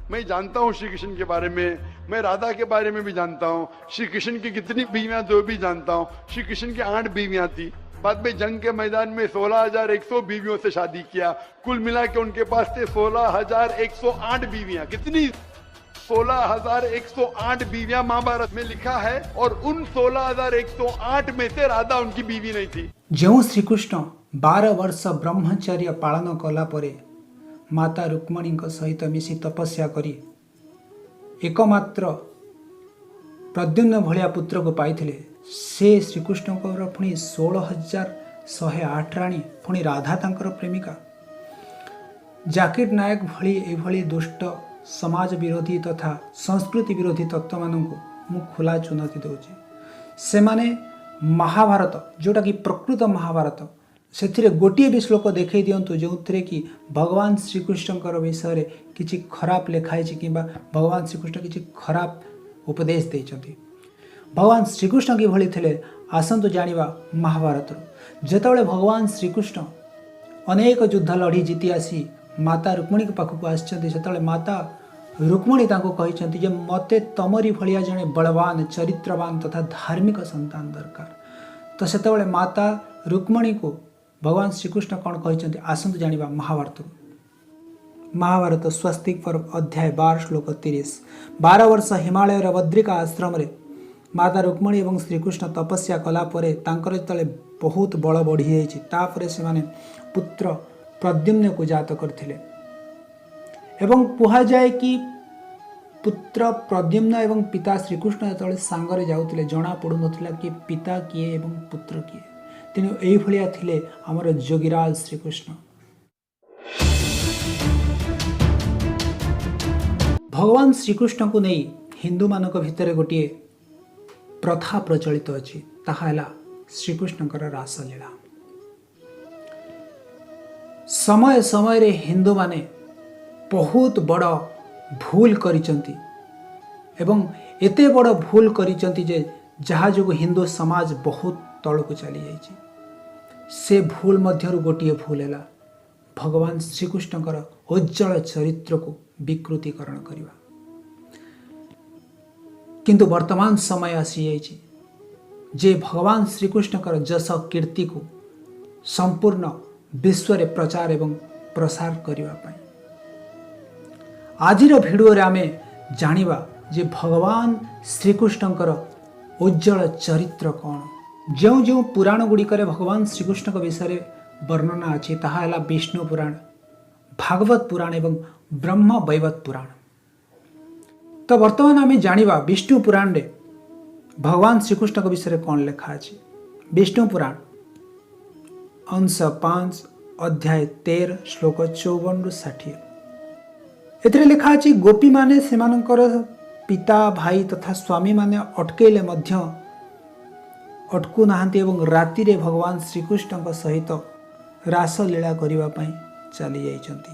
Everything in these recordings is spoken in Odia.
मैं जानता हूँ श्री कृष्ण के बारे में, मैं राधा के बारे में भी जानता हूँ, श्री कृष्ण की कितनी बीवियां तो भी जानता हूँ। श्री कृष्ण की 8 बीवियां थी, बाद में जंग के मैदान में 16,100 बीवियों से शादी किया। कुल मिला के उनके पास थे 16,108 बीवियां। कितनी? 16,108 बीवियां महाभारत में लिखा है। और उन 16,108 में से राधा उनकी बीवी नहीं थी। ଯେଉଁ ଶ୍ରୀକୃଷ୍ଣ 12 ବର୍ଷ ବ୍ରହ୍ମଚର୍ଯ୍ୟ ପାଳନ କଲା ପରେ ମାତା ରୁକ୍ମଣୀଙ୍କ ସହିତ ମିଶି ତପସ୍ୟା କରି ଏକମାତ୍ର ପ୍ରଦ୍ୟୁମ୍ନ ଭଳିଆ ପୁତ୍ରକୁ ପାଇଥିଲେ, ସେ ଶ୍ରୀକୃଷ୍ଣଙ୍କର ପୁଣି 16,108 ରାଣୀ, ପୁଣି ରାଧା ତାଙ୍କର ପ୍ରେମିକା। ଜାକିର ନାୟକ ଭଳି ଏଭଳି ଦୁଷ୍ଟ, ସମାଜ ବିରୋଧୀ ତଥା ସଂସ୍କୃତି ବିରୋଧୀ ତତ୍ତ୍ୱମାନଙ୍କୁ ମୁଁ ଖୋଲା ଚୁନୌତି ଦେଉଛି। ସେମାନେ ମହାଭାରତ, ଯେଉଁଟାକି ପ୍ରକୃତ ମହାଭାରତ, ସେଥିରେ ଗୋଟିଏ ବି ଶ୍ଲୋକ ଦେଖାଇ ଦିଅନ୍ତୁ ଯେଉଁଥିରେ କି ଭଗବାନ ଶ୍ରୀକୃଷ୍ଣଙ୍କର ବିଷୟରେ କିଛି ଖରାପ ଲେଖା ହେଇଛି କିମ୍ବା ଭଗବାନ ଶ୍ରୀକୃଷ୍ଣ କିଛି ଖରାପ ଉପଦେଶ ଦେଇଛନ୍ତି। ଭଗବାନ ଶ୍ରୀକୃଷ୍ଣ କିଭଳି ଥିଲେ, ଆସନ୍ତୁ ଜାଣିବା ମହାଭାରତରୁ। ଯେତେବେଳେ ଭଗବାନ ଶ୍ରୀକୃଷ୍ଣ ଅନେକ ଯୁଦ୍ଧ ଲଢ଼ି ଜିତି ଆସି ମାତା ରୁକ୍ମିଣୀଙ୍କ ପାଖକୁ ଆସିଛନ୍ତି, ସେତେବେଳେ ମାତା ରୁକ୍ମିଣୀ ତାଙ୍କୁ କହିଛନ୍ତି ଯେ ମୋତେ ତମରି ଭଳିଆ ଜଣେ ବଳବାନ, ଚରିତ୍ରବାନ ତଥା ଧାର୍ମିକ ସନ୍ତାନ ଦରକାର। ତ ସେତେବେଳେ ମାତା ରୁକ୍ମିଣୀକୁ ଭଗବାନ ଶ୍ରୀକୃଷ୍ଣ କ'ଣ କହିଛନ୍ତି, ଆସନ୍ତୁ ଜାଣିବା ମହାଭାରତରୁ। ମହାଭାରତ ସ୍ୱସ୍ତିକ ପର୍ବ, ଅଧ୍ୟାୟ 12, ଶ୍ଲୋକ 30। 12 ବର୍ଷ ହିମାଳୟର ବଦ୍ରିକା ଆଶ୍ରମରେ ମାତା ରୁକ୍ମିଣୀ ଏବଂ ଶ୍ରୀକୃଷ୍ଣ ତପସ୍ୟା କଲା ପରେ ତାଙ୍କର ଯେତେବେଳେ ବହୁତ ବଳ ବଢ଼ିଯାଇଛି, ତାପରେ ସେମାନେ ପୁତ୍ର ପ୍ରଦ୍ୟୁମ୍ନକୁ ଜାତ କରିଥିଲେ। ଏବଂ କୁହାଯାଏ କି ପୁତ୍ର ପ୍ରଦ୍ୟୁମ୍ନ ଏବଂ ପିତା ଶ୍ରୀକୃଷ୍ଣ ଯେତେବେଳେ ସାଙ୍ଗରେ ଯାଉଥିଲେ, ଜଣା ପଡ଼ୁନଥିଲା କି ପିତା କିଏ ଏବଂ ପୁତ୍ର କିଏ। ତେଣୁ ଏଇଭଳିଆ ଥିଲେ ଆମର ଯୋଗୀରାଜ ଶ୍ରୀକୃଷ୍ଣ। ଭଗବାନ ଶ୍ରୀକୃଷ୍ଣଙ୍କୁ ନେଇ ହିନ୍ଦୁମାନଙ୍କ ଭିତରେ ଗୋଟିଏ ପ୍ରଥା ପ୍ରଚଳିତ ଅଛି, ତାହା ହେଲା ଶ୍ରୀକୃଷ୍ଣଙ୍କର ରାସଲୀଳା। ସମୟ ସମୟରେ ହିନ୍ଦୁମାନେ ବହୁତ ବଡ଼ ଭୁଲ କରିଛନ୍ତି ଏବଂ ଏତେ ବଡ଼ ଭୁଲ କରିଛନ୍ତି ଯେ ଯାହା ଯୋଗୁଁ ହିନ୍ଦୁ ସମାଜ ବହୁତ ତଳକୁ ଚାଲିଯାଇଛି। ସେ ଭୁଲ ମଧ୍ୟରୁ ଗୋଟିଏ ଭୁଲ ହେଲା ଭଗବାନ ଶ୍ରୀକୃଷ୍ଣଙ୍କର ଉଜ୍ଜଳ ଚରିତ୍ରକୁ ବିକୃତିକରଣ କରିବା। କିନ୍ତୁ ବର୍ତ୍ତମାନ ସମୟ ଆସିଯାଇଛି ଯେ ଭଗବାନ ଶ୍ରୀକୃଷ୍ଣଙ୍କର ଯଶ କୀର୍ତ୍ତିକୁ ସମ୍ପୂର୍ଣ୍ଣ ବିଶ୍ୱରେ ପ୍ରଚାର ଏବଂ ପ୍ରସାର କରିବା ପାଇଁ। ଆଜିର ଭିଡ଼ିଓରେ ଆମେ ଜାଣିବା ଯେ ଭଗବାନ ଶ୍ରୀକୃଷ୍ଣଙ୍କର ଉଜ୍ଜଳ ଚରିତ୍ର କ'ଣ। ଯେଉଁ ଯେଉଁ ପୁରାଣ ଗୁଡ଼ିକରେ ଭଗବାନ ଶ୍ରୀକୃଷ୍ଣଙ୍କ ବିଷୟରେ ବର୍ଣ୍ଣନା ଅଛି, ତାହା ହେଲା ବିଷ୍ଣୁ ପୁରାଣ, ଭାଗବତ ପୁରାଣ ଏବଂ ବ୍ରହ୍ମ ବୈବର୍ତ୍ତ ପୁରାଣ। ତ ବର୍ତ୍ତମାନ ଆମେ ଜାଣିବା ବିଷ୍ଣୁ ପୁରାଣରେ ଭଗବାନ ଶ୍ରୀକୃଷ୍ଣଙ୍କ ବିଷୟରେ କ'ଣ ଲେଖା ଅଛି। ବିଷ୍ଣୁ ପୁରାଣ, ଅଂଶ 5, ଅଧ୍ୟାୟ 13, ଶ୍ଲୋକ 54ରୁ 60। ଏଥିରେ ଲେଖା ଅଛି, ଗୋପୀମାନେ ସେମାନଙ୍କର ପିତା, ଭାଇ ତଥା ସ୍ୱାମୀମାନେ ଅଟକେଇଲେ ମଧ୍ୟ ଅଟକୁ ନାହାନ୍ତି ଏବଂ ରାତିରେ ଭଗବାନ ଶ୍ରୀକୃଷ୍ଣଙ୍କ ସହିତ ରାସଲୀଳା କରିବା ପାଇଁ ଚାଲି ଯାଇଛନ୍ତି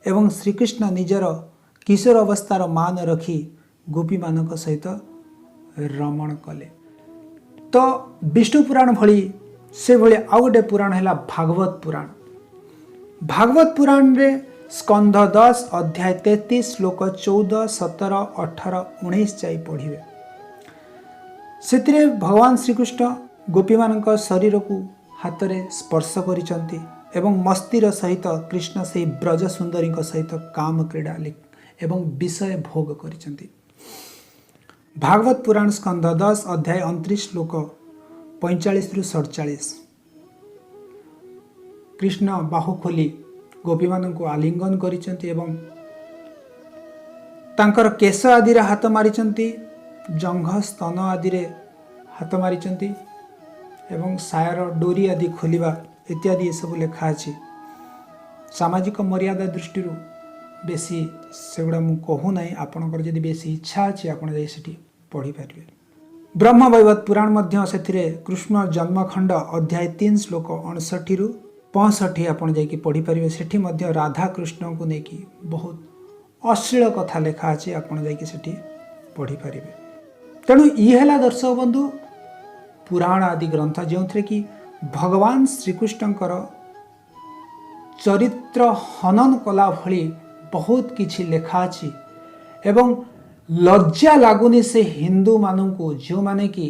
ଏବଂ ଶ୍ରୀକୃଷ୍ଣ ନିଜର କିଶୋର ଅବସ୍ଥାର ମାନ ରଖି ଗୋପୀମାନଙ୍କ ସହିତ ରମଣ କଲେ। ତ ବିଷ୍ଣୁ ପୁରାଣ ଭଳି ସେଭଳି ଆଉ ଗୋଟେ ପୁରାଣ ହେଲା ଭାଗବତ ପୁରାଣ। ଭାଗବତ ପୁରାଣରେ ସ୍କନ୍ଧ 10, ଅଧ୍ୟାୟ 33, ଶ୍ଲୋକ 14, 17, 18, 19 ଯାଇ ପଢ଼ିବେ। ସେଥିରେ ଭଗବାନ ଶ୍ରୀକୃଷ୍ଣ ଗୋପୀମାନଙ୍କ ଶରୀରକୁ ହାତରେ ସ୍ପର୍ଶ କରିଛନ୍ତି ଏବଂ ମସ୍ତିର ସହିତ କୃଷ୍ଣ ସେହି ବ୍ରଜ ସୁନ୍ଦରୀଙ୍କ ସହିତ କାମ କ୍ରୀଡ଼ା ଏବଂ ବିଷୟ ଭୋଗ କରିଛନ୍ତି। ଭାଗବତ ପୁରାଣ, ସ୍କନ୍ଧ 10, ଅଧ୍ୟାୟ 29, ଶ୍ଲୋକ 45ରୁ 47। କୃଷ୍ଣ ବାହୁ ଖୋଲି ଗୋପୀମାନଙ୍କୁ ଆଲିଙ୍ଗନ କରିଛନ୍ତି ଏବଂ ତାଙ୍କର କେଶ ଆଦିରେ ହାତ ମାରିଛନ୍ତି, ଜଙ୍ଘ, ସ୍ତନ ଆଦିରେ ହାତ ମାରିଛନ୍ତି ଏବଂ ସାୟାର ଡୋରି ଆଦି ଖୋଲିବା ଇତ୍ୟାଦି ଏସବୁ ଲେଖା ଅଛି। ସାମାଜିକ ମର୍ଯ୍ୟାଦା ଦୃଷ୍ଟିରୁ ବେଶୀ ସେଗୁଡ଼ା ମୁଁ କହୁନାହିଁ। ଆପଣଙ୍କର ଯଦି ବେଶୀ ଇଚ୍ଛା ଅଛି, ଆପଣ ଯାଇ ସେଠି ପଢ଼ିପାରିବେ। ବ୍ରହ୍ମବୈବର୍ତ୍ତ ପୁରାଣ ମଧ୍ୟ, ସେଥିରେ କୃଷ୍ଣ ଜନ୍ମଖଣ୍ଡ, ଅଧ୍ୟାୟ 3, ଶ୍ଲୋକ 59ରୁ 65 ଆପଣ ଯାଇକି ପଢ଼ିପାରିବେ। ସେଠି ମଧ୍ୟ ରାଧା କୃଷ୍ଣଙ୍କୁ ନେଇକି ବହୁତ ଅଶ୍ଳୀଳ କଥା ଲେଖା ଅଛି। ଆପଣ ଯାଇକି ସେଠି ପଢ଼ିପାରିବେ। ତେଣୁ ଇଏ ହେଲା ଦର୍ଶକ ବନ୍ଧୁ, ପୁରାଣ ଆଦି ଗ୍ରନ୍ଥ, ଯେଉଁଥିରେ କି ଭଗବାନ ଶ୍ରୀକୃଷ୍ଣଙ୍କର ଚରିତ୍ର ହନନ କଲା ଭଳି ବହୁତ କିଛି ଲେଖା ଅଛି। ଏବଂ ଲଜ୍ଜା ଲାଗୁନି ସେ ହିନ୍ଦୁମାନଙ୍କୁ ଯେଉଁମାନେ କି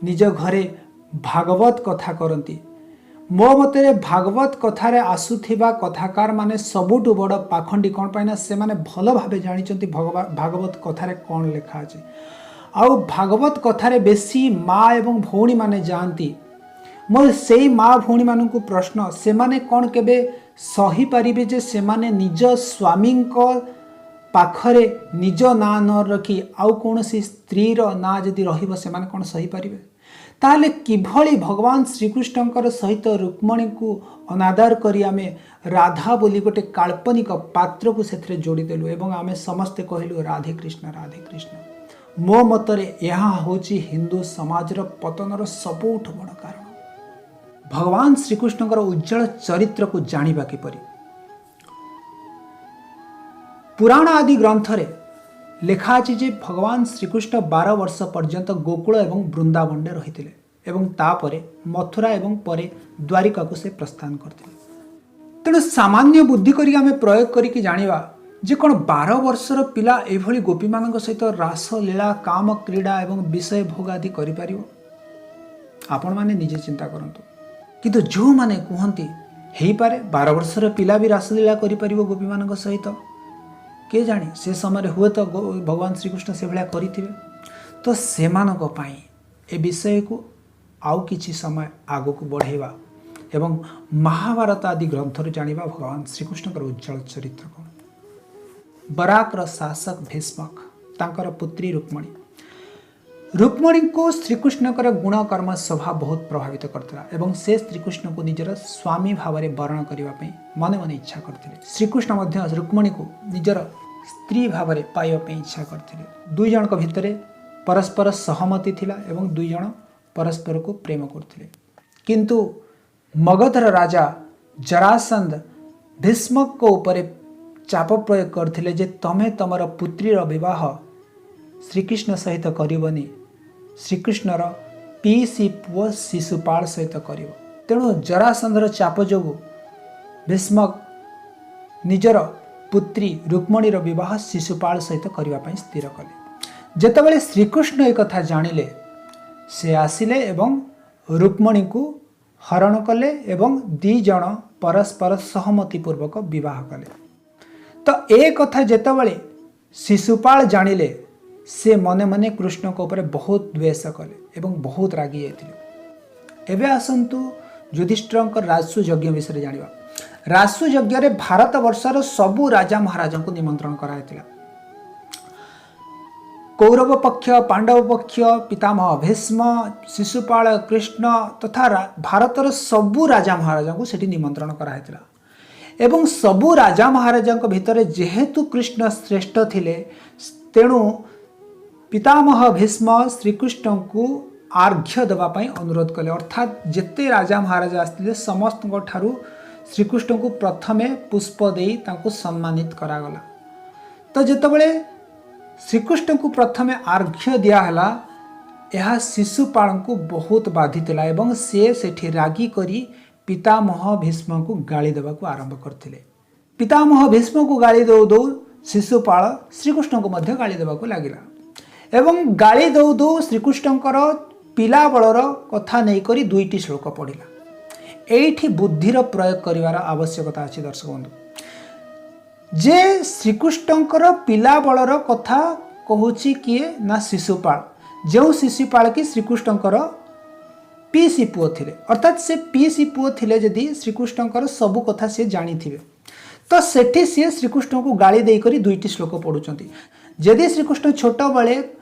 ନିଜ ଘରେ ଭାଗବତ କଥା କରନ୍ତି। ମୋ ମତରେ ଭାଗବତ କଥାରେ ଆସୁଥିବା କଥାକାରମାନେ ସବୁଠୁ ବଡ଼ ପାଖଣ୍ଡି। କ'ଣ ପାଇଁ ନା ସେମାନେ ଭଲ ଭାବେ ଜାଣିଛନ୍ତି ଭାଗବତ କଥାରେ କ'ଣ ଲେଖା ଅଛି। ଆଉ ଭାଗବତ କଥାରେ ବେଶୀ ମା ଏବଂ ଭଉଣୀମାନେ ଯାଆନ୍ତି। ମୋର ସେଇ ମା ଭଉଣୀମାନଙ୍କୁ ପ୍ରଶ୍ନ, ସେମାନେ କ'ଣ କେବେ ସହିପାରିବେ ଯେ ସେମାନେ ନିଜ ସ୍ୱାମୀଙ୍କ ପାଖରେ ନିଜ ନାଁ ନ ରଖି ଆଉ କୌଣସି ସ୍ତ୍ରୀର ନାଁ ଯଦି ରହିବ, ସେମାନେ କ'ଣ ସହିପାରିବେ? ତାହେଲେ କିଭଳି ଭଗବାନ ଶ୍ରୀକୃଷ୍ଣଙ୍କର ସହିତ ରୁକ୍ମଣୀଙ୍କୁ ଅନାଦର କରି ଆମେ ରାଧା ବୋଲି ଗୋଟେ କାଳ୍ପନିକ ପାତ୍ରକୁ ସେଥିରେ ଯୋଡ଼ିଦେଲୁ ଏବଂ ଆମେ ସମସ୍ତେ କହିଲୁ ରାଧେ କୃଷ୍ଣ, ରାଧେ କୃଷ୍ଣ। ମୋ ମତରେ ଏହା ହେଉଛି ହିନ୍ଦୁ ସମାଜର ପତନର ସବୁଠୁ ବଡ଼ କାରଣ। ଭଗବାନ ଶ୍ରୀକୃଷ୍ଣଙ୍କର ଉଜ୍ଜଳ ଚରିତ୍ରକୁ ଜାଣିବା କିପରି? ପୁରାଣ ଆଦି ଗ୍ରନ୍ଥରେ ଲେଖା ଅଛି ଯେ ଭଗବାନ ଶ୍ରୀକୃଷ୍ଣ 12 ବର୍ଷ ପର୍ଯ୍ୟନ୍ତ ଗୋକୁଳ ଏବଂ ବୃନ୍ଦାବନରେ ରହିଥିଲେ ଏବଂ ତାପରେ ମଥୁରା ଏବଂ ପରେ ଦ୍ୱାରିକାକୁ ସେ ପ୍ରସ୍ଥାନ କରିଥିଲେ। ତେଣୁ ସାମାନ୍ୟ ବୁଦ୍ଧି କରିକି ଆମେ ପ୍ରୟୋଗ କରିକି ଜାଣିବା ଯେ କ'ଣ 12 ବର୍ଷର ପିଲା ଏଭଳି ଗୋପୀମାନଙ୍କ ସହିତ ରାସଲୀଳା, କାମ କ୍ରୀଡ଼ା ଏବଂ ବିଷୟ ଭୋଗ ଆଦି କରିପାରିବ? ଆପଣମାନେ ନିଜେ ଚିନ୍ତା କରନ୍ତୁ। କିନ୍ତୁ ଯେଉଁମାନେ କୁହନ୍ତି ହେଇପାରେ 12 ବର୍ଷର ପିଲା ବି ରାସଲୀଳା କରିପାରିବ ଗୋପୀମାନଙ୍କ ସହିତ, କିଏ ଜାଣେ ସେ ସମୟରେ ହୁଏତ ଭଗବାନ ଶ୍ରୀକୃଷ୍ଣ ସେଭଳିଆ କରିଥିବେ, ତ ସେମାନଙ୍କ ପାଇଁ ଏ ବିଷୟକୁ ଆଉ କିଛି ସମୟ ଆଗକୁ ବଢ଼େଇବା ଏବଂ ମହାଭାରତ ଆଦି ଗ୍ରନ୍ଥରୁ ଜାଣିବା ଭଗବାନ ଶ୍ରୀକୃଷ୍ଣଙ୍କର ଉଜ୍ଜଳ ଚରିତ୍ର କ'ଣ। ବରାକର ଶାସକ ଭୀଷ୍ମକ, ତାଙ୍କର ପୁତ୍ରୀ ରୁକ୍ମଣୀ। ରୁକ୍ମଣୀଙ୍କୁ ଶ୍ରୀକୃଷ୍ଣଙ୍କର ଗୁଣକର୍ମ ସ୍ୱଭାବ ବହୁତ ପ୍ରଭାବିତ କରିଥିଲା ଏବଂ ସେ ଶ୍ରୀକୃଷ୍ଣଙ୍କୁ ନିଜର ସ୍ୱାମୀ ଭାବରେ ବରଣ କରିବା ପାଇଁ ମନେ ମନେ ଇଚ୍ଛା କରିଥିଲେ। ଶ୍ରୀକୃଷ୍ଣ ମଧ୍ୟ ରୁକ୍ମଣୀକୁ ନିଜର ସ୍ତ୍ରୀ ଭାବରେ ପାଇବା ପାଇଁ ଇଚ୍ଛା କରିଥିଲେ। ଦୁଇ ଜଣଙ୍କ ଭିତରେ ପରସ୍ପର ସହମତି ଥିଲା ଏବଂ ଦୁଇ ଜଣ ପରସ୍ପରକୁ ପ୍ରେମ କରୁଥିଲେ। କିନ୍ତୁ ମଗଧର ରାଜା ଜରାସନ୍ଧ ଭୀଷ୍ମଙ୍କ ଉପରେ ଚାପ ପ୍ରୟୋଗ କରିଥିଲେ ଯେ ତମେ ତମର ପୁତ୍ରୀର ବିବାହ ଶ୍ରୀକୃଷ୍ଣ ସହିତ କରିବନି, ଶ୍ରୀକୃଷ୍ଣର ପିଇସି ପୁଅ ଶିଶୁପାଳ ସହିତ କରିବ। ତେଣୁ ଜରାସନ୍ଧର ଚାପ ଯୋଗୁଁ ଭୀଷ୍ମକ ନିଜର ପୁତ୍ରୀ ରୁକ୍ମଣୀର ବିବାହ ଶିଶୁପାଳ ସହିତ କରିବା ପାଇଁ ସ୍ଥିର କଲେ। ଯେତେବେଳେ ଶ୍ରୀକୃଷ୍ଣ ଏକଥା ଜାଣିଲେ, ସେ ଆସିଲେ ଏବଂ ରୁକ୍ମଣୀକୁ ହରଣ କଲେ ଏବଂ ଦୁଇ ଜଣ ପରସ୍ପର ସହମତି ପୂର୍ବକ ବିବାହ କଲେ। ତ ଏ କଥା ଯେତେବେଳେ ଶିଶୁପାଳ ଜାଣିଲେ, ସେ ମନେ ମନେ କୃଷ୍ଣଙ୍କ ଉପରେ ବହୁତ ଦ୍ୱେଷ କଲେ ଏବଂ ବହୁତ ରାଗି ଯାଇଥିଲେ। ଏବେ ଆସନ୍ତୁ ଯୁଧିଷ୍ଠିରଙ୍କ ରାଜସୂୟ ଯଜ୍ଞ ବିଷୟରେ ଜାଣିବା। ରାଜସୂୟ ଯଜ୍ଞରେ ଭାରତ ବର୍ଷର ସବୁ ରାଜା ମହାରାଜାଙ୍କୁ ନିମନ୍ତ୍ରଣ କରାଯାଇଥିଲା। କୌରବ ପକ୍ଷ, ପାଣ୍ଡବ ପକ୍ଷ, ପିତାମହ ଭୀଷ୍ମ, ଶିଶୁପାଳ, କୃଷ୍ଣ ତଥା ଭାରତର ସବୁ ରାଜା ମହାରାଜାଙ୍କୁ ସେଠି ନିମନ୍ତ୍ରଣ କରାଯାଇଥିଲା। ଏବଂ ସବୁ ରାଜା ମହାରାଜାଙ୍କ ଭିତରେ ଯେହେତୁ କୃଷ୍ଣ ଶ୍ରେଷ୍ଠ ଥିଲେ, ତେଣୁ ପିତାମହ ଭୀଷ୍ମ ଶ୍ରୀକୃଷ୍ଣଙ୍କୁ ଆର୍ଘ୍ୟ ଦେବା ପାଇଁ ଅନୁରୋଧ କଲେ। ଅର୍ଥାତ୍ ଯେତେ ରାଜା ମହାରାଜା ଆସିଥିଲେ, ସମସ୍ତଙ୍କ ଠାରୁ ଶ୍ରୀକୃଷ୍ଣଙ୍କୁ ପ୍ରଥମେ ପୁଷ୍ପ ଦେଇ ତାଙ୍କୁ ସମ୍ମାନିତ କରାଗଲା। ତ ଯେତେବେଳେ ଶ୍ରୀକୃଷ୍ଣଙ୍କୁ ପ୍ରଥମେ ଆର୍ଘ୍ୟ ଦିଆହେଲା, ଏହା ଶିଶୁପାଳଙ୍କୁ ବହୁତ ବାଧିଥିଲା ଏବଂ ସେ ସେଠି ରାଗି କରି ପିତାମହ ଭୀଷ୍ମଙ୍କୁ ଗାଳି ଦେବାକୁ ଆରମ୍ଭ କରିଥିଲେ। ପିତାମହ ଭୀଷ୍ମକୁ ଗାଳି ଦେଉ ଦେଉ ଶିଶୁପାଳ ଶ୍ରୀକୃଷ୍ଣଙ୍କୁ ମଧ୍ୟ ଗାଳି ଦେବାକୁ ଲାଗିଲା ଏବଂ ଗାଳି ଦେଉ ଦେଉ ଶ୍ରୀକୃଷ୍ଣଙ୍କର ପିଲାବେଳର କଥା ନେଇକରି ଦୁଇଟି ଶ୍ଲୋକ ପଢ଼ିଲା। ଏଇଠି ବୁଦ୍ଧିର ପ୍ରୟୋଗ କରିବାର ଆବଶ୍ୟକତା ଅଛି ଦର୍ଶକ ବନ୍ଧୁ। ଯେ ଶ୍ରୀକୃଷ୍ଣଙ୍କର ପିଲାବେଳର କଥା କହୁଛି କିଏ ନା ଶିଶୁପାଳ, ଯେଉଁ ଶିଶୁପାଳ କି ଶ୍ରୀକୃଷ୍ଣଙ୍କର ପିଇସି ପୁଅ ଥିଲେ। ଅର୍ଥାତ୍ ସେ ପିଇସି ପୁଅ ଥିଲେ ଯଦି ଶ୍ରୀକୃଷ୍ଣଙ୍କର ସବୁ କଥା ସିଏ ଜାଣିଥିବେ। ତ ସେଠି ସିଏ ଶ୍ରୀକୃଷ୍ଣଙ୍କୁ ଗାଳି ଦେଇକରି ଦୁଇଟି ଶ୍ଲୋକ ପଢ଼ୁଛନ୍ତି। ଯଦି ଶ୍ରୀକୃଷ୍ଣ ଛୋଟବେଳେ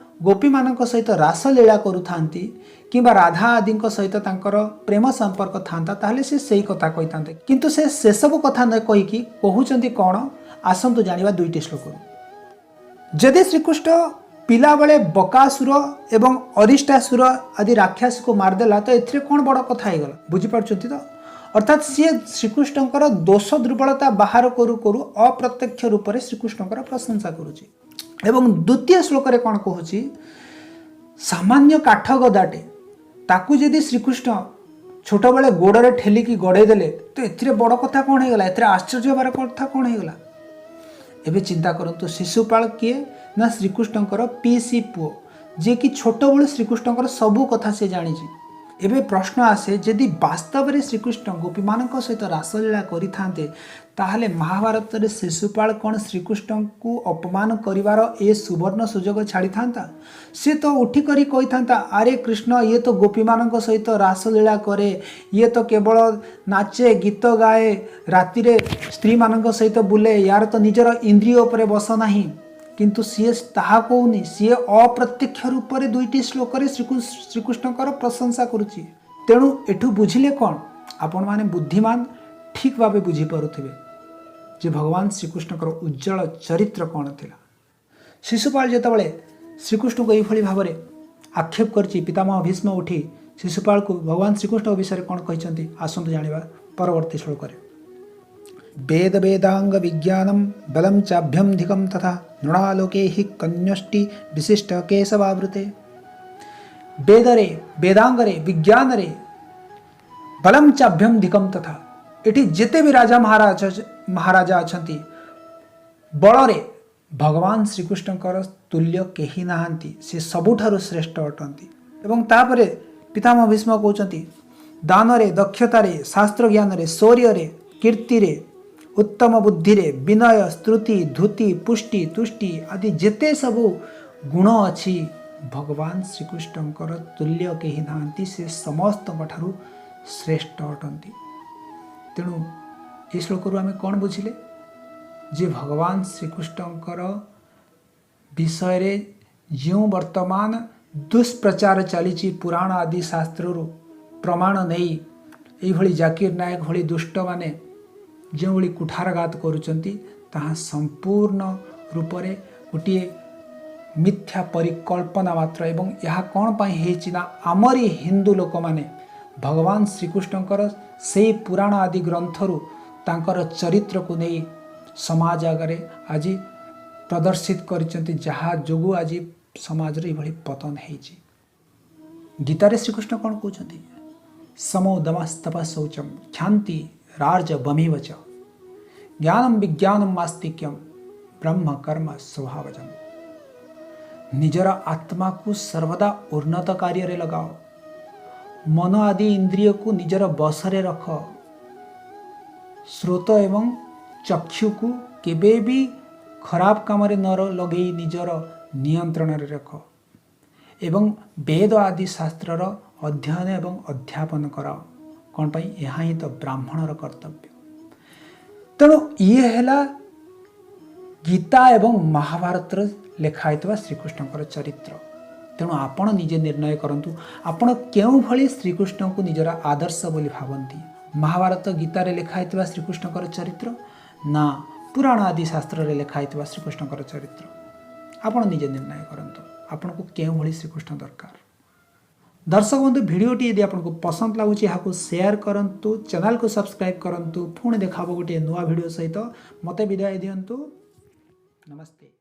ଗୋପୀମାନଙ୍କ ସହିତ ରାସଲୀଳା କରୁଥାନ୍ତି କିମ୍ବା ରାଧା ଆଦିଙ୍କ ସହିତ ତାଙ୍କର ପ୍ରେମ ସମ୍ପର୍କ ଥାନ୍ତା, ତାହେଲେ ସେ ସେଇ କଥା କହିଥାନ୍ତେ। କିନ୍ତୁ ସେ ସେସବୁ କଥା ନ କହିକି କହୁଛନ୍ତି କ'ଣ, ଆସନ୍ତୁ ଜାଣିବା ଦୁଇଟି ଶ୍ଲୋକରୁ। ଯଦି ଶ୍ରୀକୃଷ୍ଣ ପିଲାବେଳେ ବକାସୁର ଏବଂ ଅରିଷ୍ଟାସୁର ଆଦି ରାକ୍ଷସକୁ ମାରିଦେଲା, ତ ଏଥିରେ କ'ଣ ବଡ଼ କଥା ହେଇଗଲା? ବୁଝିପାରୁଛନ୍ତି ତ? ଅର୍ଥାତ୍ ସିଏ ଶ୍ରୀକୃଷ୍ଣଙ୍କର ଦୋଷ ଦୁର୍ବଳତା ବାହାର କରୁ କରୁ ଅପ୍ରତ୍ୟକ୍ଷ ରୂପରେ ଶ୍ରୀକୃଷ୍ଣଙ୍କର ପ୍ରଶଂସା କରୁଛି। ଏବଂ ଦ୍ୱିତୀୟ ଶ୍ଲୋକରେ କ'ଣ କହୁଛି? ସାମାନ୍ୟ କାଠ ଗଦାଟେ, ତାକୁ ଯଦି ଶ୍ରୀକୃଷ୍ଣ ଛୋଟବେଳେ ଗୋଡ଼ରେ ଠେଲିକି ଗଡ଼େଇ ଦେଲେ, ତ ଏଥିରେ ବଡ଼ କଥା କ'ଣ ହେଇଗଲା? ଏଥିରେ ଆଶ୍ଚର୍ଯ୍ୟ ହେବାର କଥା କ'ଣ ହେଇଗଲା? ଏବେ ଚିନ୍ତା କରନ୍ତୁ, ଶିଶୁପାଳ କିଏ ନା ଶ୍ରୀକୃଷ୍ଣଙ୍କର ପିସି ପୁଅ, ଯିଏକି ଛୋଟବେଳୁ ଶ୍ରୀକୃଷ୍ଣଙ୍କର ସବୁ କଥା ସେ ଜାଣିଛି। ଏବେ ପ୍ରଶ୍ନ ଆସେ, ଯଦି ବାସ୍ତବରେ ଶ୍ରୀକୃଷ୍ଣ ଗୋପୀମାନଙ୍କ ସହିତ ରାସଲୀଳା କରିଥାନ୍ତେ, ତାହେଲେ ମହାଭାରତରେ ଶିଶୁପାଳ କ'ଣ ଶ୍ରୀକୃଷ୍ଣଙ୍କୁ ଅପମାନ କରିବାର ଏ ସୁବର୍ଣ୍ଣ ସୁଯୋଗ ଛାଡ଼ିଥାନ୍ତା? ସେ ତ ଉଠିକରି କହିଥାନ୍ତା, ଆରେ କୃଷ୍ଣ, ଇଏ ତ ଗୋପୀମାନଙ୍କ ସହିତ ରାସଲୀଳା କରେ, ଇଏ ତ କେବଳ ନାଚେ, ଗୀତ ଗାଏ, ରାତିରେ ସ୍ତ୍ରୀମାନଙ୍କ ସହିତ ବୁଲେ, ୟାର ତ ନିଜର ଇନ୍ଦ୍ରିୟ ଉପରେ ବସ ନାହିଁ। କିନ୍ତୁ ସିଏ ତାହା କହୁନି, ସିଏ ଅପ୍ରତ୍ୟକ୍ଷ ରୂପରେ ଦୁଇଟି ଶ୍ଲୋକରେ ଶ୍ରୀକୃଷ୍ଣଙ୍କର ପ୍ରଶଂସା କରୁଛି। ତେଣୁ ଏଠୁ ବୁଝିଲେ କ'ଣ? ଆପଣମାନେ ବୁଦ୍ଧିମାନ, ଠିକ୍ ଭାବେ ବୁଝିପାରୁଥିବେ ଯେ ଭଗବାନ ଶ୍ରୀକୃଷ୍ଣଙ୍କର ଉଜ୍ଜଳ ଚରିତ୍ର କ'ଣ ଥିଲା। ଶିଶୁପାଳ ଯେତେବେଳେ ଶ୍ରୀକୃଷ୍ଣଙ୍କୁ ଏଇଭଳି ଭାବରେ ଆକ୍ଷେପ କରିଛି, ପିତାମହ ଭୀଷ୍ମ ଉଠି ଶିଶୁପାଳକୁ ଭଗବାନ ଶ୍ରୀକୃଷ୍ଣଙ୍କ ବିଷୟରେ କ'ଣ କହିଛନ୍ତି, ଆସନ୍ତୁ ଜାଣିବା ପରବର୍ତ୍ତୀ ଶ୍ଲୋକରେ। ବେଦ ବେଦାଙ୍ଗ ବିଜ୍ଞାନମ ବଲମ ଚାଭ୍ୟମଧିକମ ତଥା ନୃଣାଲୋକେ ହି କନ୍ୟଷ୍ଟି ବିଶିଷ୍ଟ କେଶବାବୃତେ। ବେଦରେ, ବେଦାଙ୍ଗରେ, ବିଜ୍ଞାନରେ, ବଲମ ଚାଭ୍ୟମଧିକମ ତଥା, ଏଠି ଯେତେ ବି ରାଜା ମହାରାଜା ଅଛନ୍ତି, ବଳରେ ଭଗବାନ ଶ୍ରୀକୃଷ୍ଣଙ୍କର ତୁଲ୍ୟ କେହି ନାହାନ୍ତି, ସେ ସବୁଠାରୁ ଶ୍ରେଷ୍ଠ ଅଟନ୍ତି। ଏବଂ ତାପରେ ପିତାମହ ଭୀଷ୍ମ କହୁଛନ୍ତି, ଦାନରେ, ଦକ୍ଷତାରେ, ଶାସ୍ତ୍ର ଜ୍ଞାନରେ, ଶୌର୍ଯ୍ୟରେ, କୀର୍ତ୍ତିରେ, ଉତ୍ତମ ବୁଦ୍ଧିରେ, ବିନୟ, ସ୍ତୁତି, ଧୃତି, ପୁଷ୍ଟି, ତୁଷ୍ଟି ଆଦି ଯେତେ ସବୁ ଗୁଣ ଅଛି, ଭଗବାନ ଶ୍ରୀକୃଷ୍ଣଙ୍କର ତୁଲ୍ୟ କେହି ନାହାନ୍ତି, ସେ ସମସ୍ତଙ୍କ ଠାରୁ ଶ୍ରେଷ୍ଠ ଅଟନ୍ତି। ତେଣୁ ଏ ଶ୍ଲୋକରୁ ଆମେ କ'ଣ ବୁଝିଲେ ଯେ ଭଗବାନ ଶ୍ରୀକୃଷ୍ଣଙ୍କର ବିଷୟରେ ଯେଉଁ ବର୍ତ୍ତମାନ ଦୁଷ୍ପ୍ରଚାର ଚାଲିଛି, ପୁରାଣ ଆଦି ଶାସ୍ତ୍ରରୁ ପ୍ରମାଣ ନେଇ ଏଇଭଳି ଜାକିର ନାୟକ ଭଳି ଦୁଷ୍ଟମାନେ ଯେଉଁଭଳି କୁଠାରଘାତ କରୁଛନ୍ତି, ତାହା ସମ୍ପୂର୍ଣ୍ଣ ରୂପରେ ଗୋଟିଏ ମିଥ୍ୟା ପରିକଳ୍ପନା ମାତ୍ର। ଏବଂ ଏହା କ'ଣ ପାଇଁ ହେଇଛି ନା ଆମରି ହିନ୍ଦୁ ଲୋକମାନେ ଭଗବାନ ଶ୍ରୀକୃଷ୍ଣଙ୍କର ସେଇ ପୁରାଣ ଆଦି ଗ୍ରନ୍ଥରୁ ତାଙ୍କର ଚରିତ୍ରକୁ ନେଇ ସମାଜ ଆଗରେ ଆଜି ପ୍ରଦର୍ଶିତ କରିଛନ୍ତି, ଯାହା ଯୋଗୁଁ ଆଜି ସମାଜରେ ଏଭଳି ପତନ ହେଇଛି। ଗୀତାରେ ଶ୍ରୀକୃଷ୍ଣ କ'ଣ କହୁଛନ୍ତି? ଶମୋ ଦମସ୍ତପଃ ଶୌଚମ କ୍ଷାନ୍ତି ରାର୍ଜବମିବ ଚ ଜ୍ଞାନମ ବିଜ୍ଞାନମ ଆସ୍ତିକ୍ୟମ ବ୍ରହ୍ମ କର୍ମ ସ୍ୱଭାବଜମ। ନିଜର ଆତ୍ମାକୁ ସର୍ବଦା ଉନ୍ନତ କାର୍ଯ୍ୟରେ ଲଗାଅ, ମନ ଆଦି ଇନ୍ଦ୍ରିୟକୁ ନିଜର ବଶରେ ରଖ, ଶ୍ରୋତ ଏବଂ ଚକ୍ଷୁକୁ କେବେ ବି ଖରାପ କାମରେ ନ ଲଗେଇ ନିଜର ନିୟନ୍ତ୍ରଣରେ ରଖ ଏବଂ ବେଦ ଆଦି ଶାସ୍ତ୍ରର ଅଧ୍ୟୟନ ଏବଂ ଅଧ୍ୟାପନ କରାଅ। କ'ଣ ପାଇଁ? ଏହା ହିଁ ତ ବ୍ରାହ୍ମଣର କର୍ତ୍ତବ୍ୟ। ତେଣୁ ଇଏ ହେଲା ଗୀତା ଏବଂ ମହାଭାରତରେ ଲେଖା ହେଇଥିବା ଶ୍ରୀକୃଷ୍ଣଙ୍କର ଚରିତ୍ର। ତେଣୁ ଆପଣ ନିଜେ ନିର୍ଣ୍ଣୟ କରନ୍ତୁ, ଆପଣ କେଉଁଭଳି ଶ୍ରୀକୃଷ୍ଣଙ୍କୁ ନିଜର ଆଦର୍ଶ ବୋଲି ଭାବନ୍ତି। ମହାଭାରତ ଗୀତାରେ ଲେଖା ହେଇଥିବା ଶ୍ରୀକୃଷ୍ଣଙ୍କର ଚରିତ୍ର ନା ପୁରାଣ ଆଦି ଶାସ୍ତ୍ରରେ ଲେଖା ହେଇଥିବା ଶ୍ରୀକୃଷ୍ଣଙ୍କର ଚରିତ୍ର? ଆପଣ ନିଜେ ନିର୍ଣ୍ଣୟ କରନ୍ତୁ ଆପଣଙ୍କୁ କେଉଁଭଳି ଶ୍ରୀକୃଷ୍ଣ ଦରକାର। ଦର୍ଶକ ବନ୍ଧୁ, ଭିଡ଼ିଓଟି ଯଦି ଆପଣଙ୍କୁ ପସନ୍ଦ ଲାଗୁଛି, ଏହାକୁ ସେୟାର କରନ୍ତୁ, ଚ୍ୟାନେଲକୁ ସବସ୍କ୍ରାଇବ୍ କରନ୍ତୁ। ପୁଣି ଦେଖା ହେବ ଗୋଟିଏ ନୂଆ ଭିଡ଼ିଓ ସହିତ। ମୋତେ ବିଦାୟ ଦିଅନ୍ତୁ। ନମସ୍ତେ।